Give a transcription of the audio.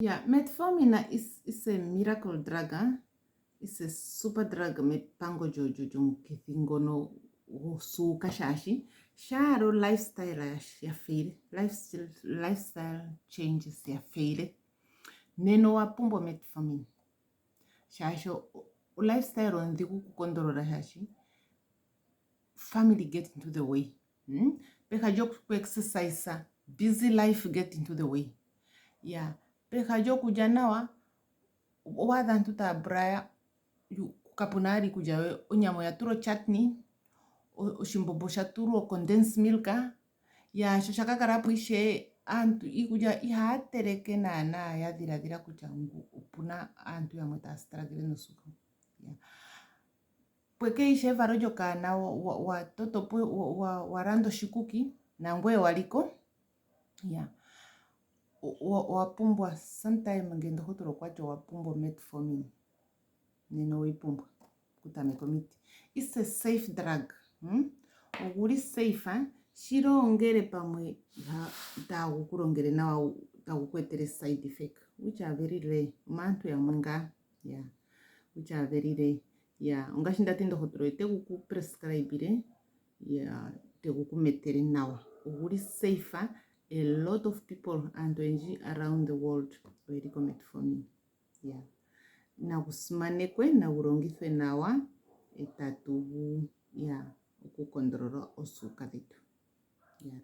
Yeah, metformin is, is a miracle drug. Huh? It's a super drug mepango lyomukithi ngono gosuuka shaashi shaalo lifestyle ya faile, lifestyle changes ya faile, nena owa pumbwa metformin shaashi lifestyle ondhigu okukondolola shaashi family get into the way. Peha lyoku exercise, busy life get into the way. Yeah, peha lyokulya nawa owaadha aantu taya braya kapuna ali iikulya yoye, onyama oya tulwa ochutney, oshimbombo osha tulwa condensed milk, ya sho shaka kala po ishewe aantu iikulya ihaya teleke naana ya dhiladhila kutya opuna aantu yamwe taya struggle nosuuka. Pweke ishewe evalo lyokaana wa toto po wa landa oshikuki nangweye waliko ya owa pumbwa sometime ngele ndohotola okwati owa pumbwa metformin nena oweyi pumbwa okutameka omiti. It's a safe drug. Oguli safe shilo ongele pamwe itagu ku longele nawa tagu ku etele side effect which are very rare. Omaantu yamwe ngaa yeah which are very rare. Yeah, ongaashi ndati ndohotola otegu ku prescribile yeah tegu ku metele nawa. Oguli safe. A lot of people aantu oyendji around the world oyeli ko metformin. Yeah, nagu simanekwe nagu longithwe nawa etatu gu ya okukondolola osuuka dhetu. Yeah.